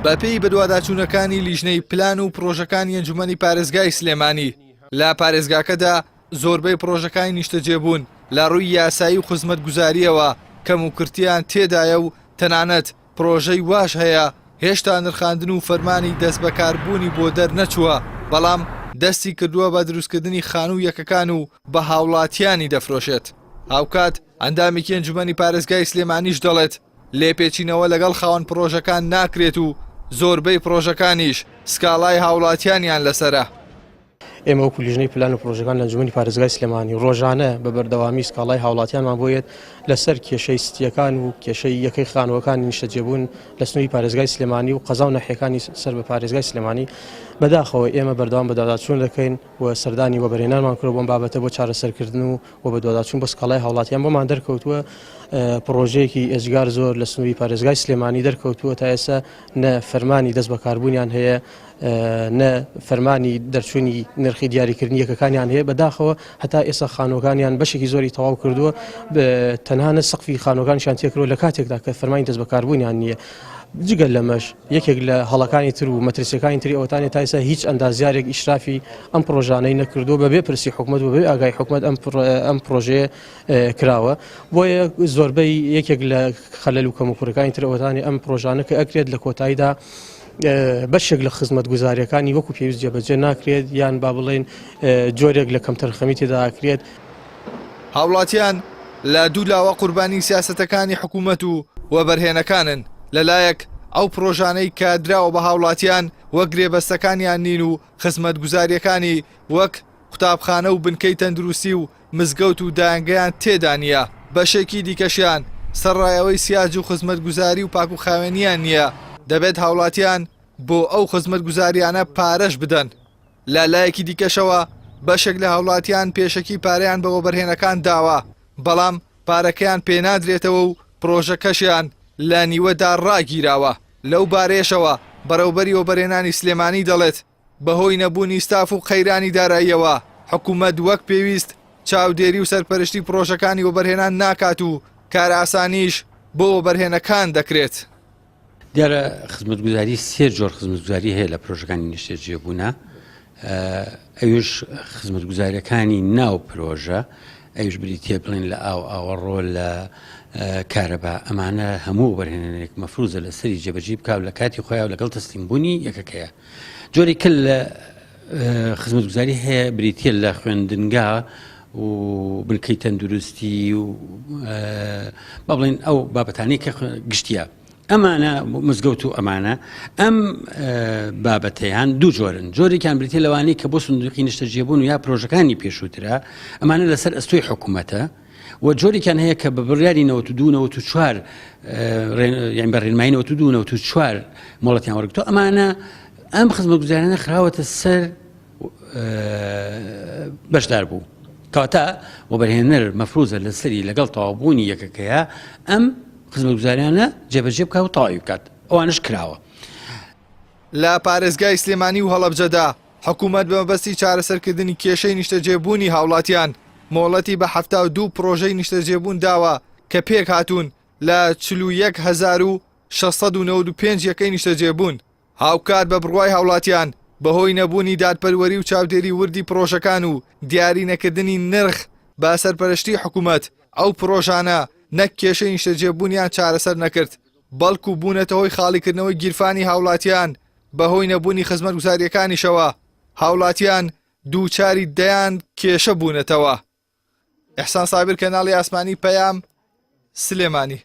بەپێی بەدواداچوونەکانی لیژنەی پلان و پڕۆژەکانی ئەنجومەنی پارێزگای سلێمانی، لە پارێزگاکەدا زۆربەی پڕۆژەکانی نیشتەجێبوون لە ڕووی یاسایی و خزمەتگوزارییەوە کەموکورتییان تێدایە و تەنانەت پڕۆژەی واش هەیە هێشتا نرخاندن و فەرمانی دەستبەکاربوونی بۆ دەرنەچووە، بەڵام دەستی کردووە بە دروستکردنی خانوو و یەکەکان و بە هاوڵاتیانی دەفرۆشێت. هاوکات ئەندامێکی ئەنجومەنی پارێزگای سلێمانیش دەڵێت، لێپێچینەوە لەگەڵ خاوەن پڕۆژەکان ناکرێت و زۆربەی پڕۆژەکانیش سکاڵای هاوڵاتیانیان لەسەرە. ئێمە وەکو لیژنەی پلان و پرۆژەکان لە ئەنجومەنی پارێزگای سلێمانی ڕۆژانە بە بەردەوامی سکاڵای هاوڵاتیانمان بۆ یەت لەسەر کێشەی ستیەکان و کێشەی یەکەی خانووەکانی نیشتەجێبوون لە سنووری پارێزگای سلێمانی و قەزا و ناحیەکانی سەر بە پارێزگای سلێمانی بەداخەوە ئێمە بەردەوام بەدواداچوون دەکەین و سەردانی وەبەرهێنانمان کردووە بۆم بابەتە بۆ چارەسەرکردن و و بەدواداچوون بۆ سکاڵای هاوڵاتیان بۆمان دەرکەوتووە پڕۆژەیەکی ئێجگار زۆر لە سنووری پارێزگای سلێمانی دەرکەوتووە تا ئێستا نە فەرمانی دەست بەکاربوونیان هەیە نە فەرمانی دەرچوونی نرخی دیاریکردنی یەکەکانیان هەیە بەداخەوە هەتا ئێستا خانووەکانیان بەشێکی زۆری تەواو کردووە تەنها نە سەقفی خانووەکانیشان تێکرەوە لە کاتێکدا کە فەرمانی دەست بەکاربوونیان نییە. جگە لەمەش یەکێک لە هەڵەکانی تر و مەترسیەکانی تری ئەوەتانێ تا ئێستا هیچ ئەندازیارێک ئیشرافی ئەم پرۆژانەی نەکردووە بەبێ پرسی حکومەت و بەبێ ئاگای حکومەت ئەم پرۆژەیە کراوە بۆیە زۆربەی یەکێک لە خەلەل و کەموکوڕەکانی تر ئەوەتانی ئەم پرۆژانە کە ئەکرێت لە کۆتاییدا بەشێک لە خزمەتگوزاریەکانی وەکو پێویست جێبەجێ ناکرێت یان با بڵێین جۆرێک لە کەمتەرخەمی تێدا ئەکرێت. هاوڵاتیان لە دوو لاوە قوربانی سیاسەتەکانی حکومەت و وەبەرهێنەکانن، لەلایەک ئەو پڕۆژانەی کە دراوە بە هاوڵاتیان وەک گرێبەستەکانیان نین و خزمەتگوزاریەکانی وەک قوتابخانە و بنکەی تەندروستی و مزگەوت و دایەنگەیان تێدا نییە، بەشێکی دیکەشیان سەرڕای ئەوەی سیاج و خزمەتگوزاری و پاکوخاوێنییان نییە، دەبێت هاوڵاتیان بۆ ئەو خزمەتگوزارییانە پارەش بدەن. لە لایەکی دیکەشەوە بەشێک لە هاوڵاتیان پێشەکی پارەیان بە وەبەرهێنەکان داوە، بەڵام پارەکەیان پێنادرێتەوە و پڕۆژەکەشیان لە نیوەدا ڕاگیراوە. لەو بارەیەشەوە بەڕێوەبەری وەبەرهێنانی سلێمانی دەڵێت، بەهۆی نەبوونی ستاف و قەیرانی داراییەوە، حکومەت وەک پێویست چاودێری و سەرپەرشتی پڕۆژەکانی وەبەرهێنان ناکات و کارئاسانیش بۆ وەبەرهێنەکان دەکرێت. دیارە خزمەتگوزاری سێ جۆر خزمەتگوزاری هەیە لە پرۆژەکانی نیشتەجێبوونە ئەویش خزمەتگوزاریەکانی ناو پرۆژە ئەویش بریتە بڵێن لە ئاو ئاوەڕۆ لە کارەبا ئەمانە هەموو وەبەرهێنەرێک مەفروزە لەسەری جێبەجێ بکا و لە کاتی خۆیان لەگەڵ تەسلیم بوونی یەکەکەیە جۆری کە لە خزمەتگوزاری هەیە بریتە لە خوێندنگا و بنکەی تەندروستی و با بڵێن ئەو بابەتانی کە گشتیە ئەمانە مزگەوت و ئەمانە ئەم بابەتەیان دوو جۆرن جۆرێکیان بریتە لەوانەی کە بۆ سندوقی نیشتەجێبوون و یا پرۆژەکانی پێشووترە ئەمانە لەسەر ئەستۆی حکوومەتە و جۆرێکیان هەیە کە بە بڕیاری 92 94 یان بە ڕێنمایی 92 94 مۆڵەتیان وەرگتووە ئەمانە ئەم خزمەتگوزاریانە خراوەتە سەر بەشدار بوو کەواتە وەبەرهێنەر مەفروزە لەسەری لەگەڵ تەواوبوونی یەکەکەیە ئەم خزمەتگوزاریانە جێبەجێ بکات و تەواوی بکات ئەوانش کراوە. لە پارێزگای سلێمانی و هەڵەبجەدا حکومەت بە مەبەستی چارەسەرکردنی کێشەی نیشتەجێبوونی هاوڵاتیان مۆڵەتی بە 72 پڕۆژەی نیشتەجێبوون داوە کە پێکهاتوون لە 41695 یەکەی نیشتەجێبوون. هاوکات بە بڕوای هاوڵاتیان، بەهۆی نەبوونی دادپەروەری و چاودێری وردی پڕۆژەکان و دیاری نەکردنی نرخ بە سەرپەرشتی حکومەت، ئەو پڕۆژانە نەک کێشەی نیشتەجێبوونیان چارەسەر نەکرد، بەڵکو بوونەتە هۆی خاڵیکردنەوەی گیرفانی هاوڵاتیان، بەهۆی نەبوونی خزمەتگوزارییەکانیشەوە هاوڵاتیان دووچاری دەیان کێشە بوونەتەوە. ئیحسان سابیر کەناڵی ئاسمانی پەیام، سلێمانی.